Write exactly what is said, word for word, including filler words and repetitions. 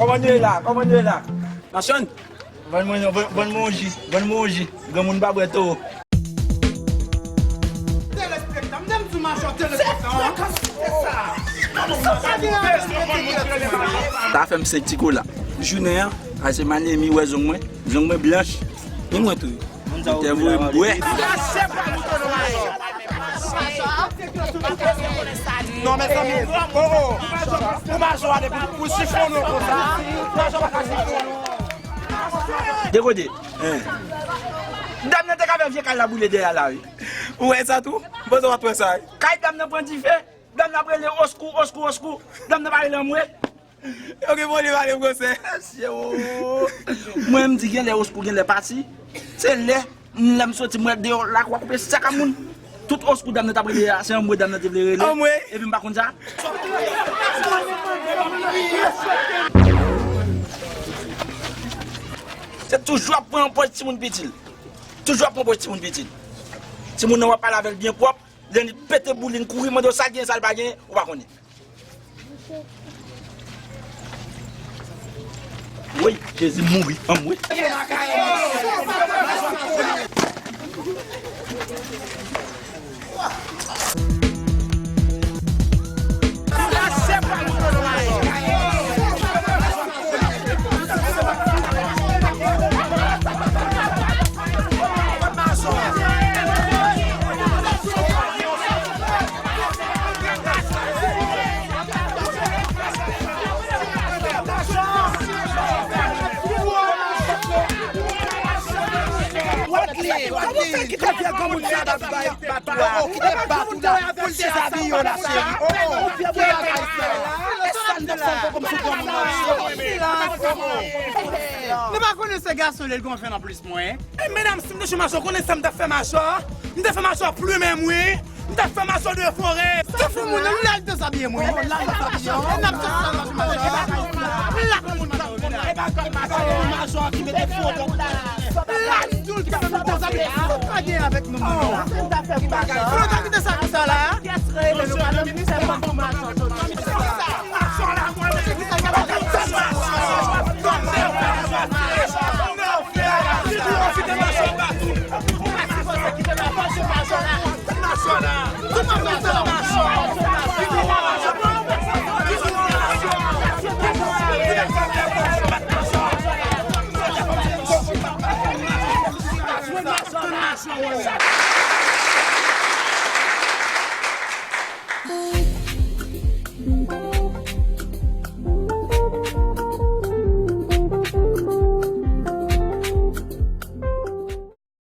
Kòman nou ye la? Kòman nou ye la? Machann, vann mwen, vann, vann mwen yon ji, vann mwen yon ji. Granmoun pa bwè towo. Telespektan, m di m sou majò telespektan. Sa fè m senk ti kola. Jounen an, a se manemi wè zong mwen, zong mwen blanch. Ni mwen tou. Doktè voye m bwè. Non, mezanmi, oh, oh. Pou majò a depi pou sifon nou konsa, majò pa ka sifon nou. De kote? Dam nan te ka fè vye kay la boule dèyè la, wi. Ou wè sa tou? M panse w ap wè sa, wi. Kay dam nan pran dife, dam nan ap rele oskou, oskou, oskou. Dam nan pa rele anmwe. Yo gen pwoblèm ale gwosè. Mesye, oh. Mwen, m di genlè oskou, genlè pati. Se lè, lè m soti, m wè deyò, lakou a koupe sèk a moun. Tout oskou dam nan t ap rele a, se anmwe dam nan te vle rele. Anmwe. Epi m pa konn sa. Se toujou ap pran yon pòz timoun piti l. Toujou ap pran pòz timoun piti l. Timoun nan w ap pale avè l byen pwòp, lè li pete boul li, li kouri mande w sa l gen, sa l pa gen, ou pa konnen. Woy, Jezi mouri, anmwe. Kòman w fè kite vye granmoun sa ap bay bat ou a? Kite bat ou la, pou l dezabiye w la, cheri. Oh, oh, ki bagay sa? Sa n t ap fè kòm sou granmoun nan, cheri. Nou pa konnen se gason li, l gon fè nan plis mwen. E medam, si m te chou majò, konnen sa m t ap fè majò? M te fè majò plimen m, wi. M t ap fè majò de forè. Te fè moun nan lal dezabiye m, wi. Lal dezabiye m. N ap sot sa majò, majò. Lal moun nan. E pa kòm majò, majò ki mete foto. Lal tout sa dezabiye. Sa pa gen avèk nou, non. Ki bagay sa? Foto ki te sa konsa la. Kiyès rele nou pa nan ministè majò?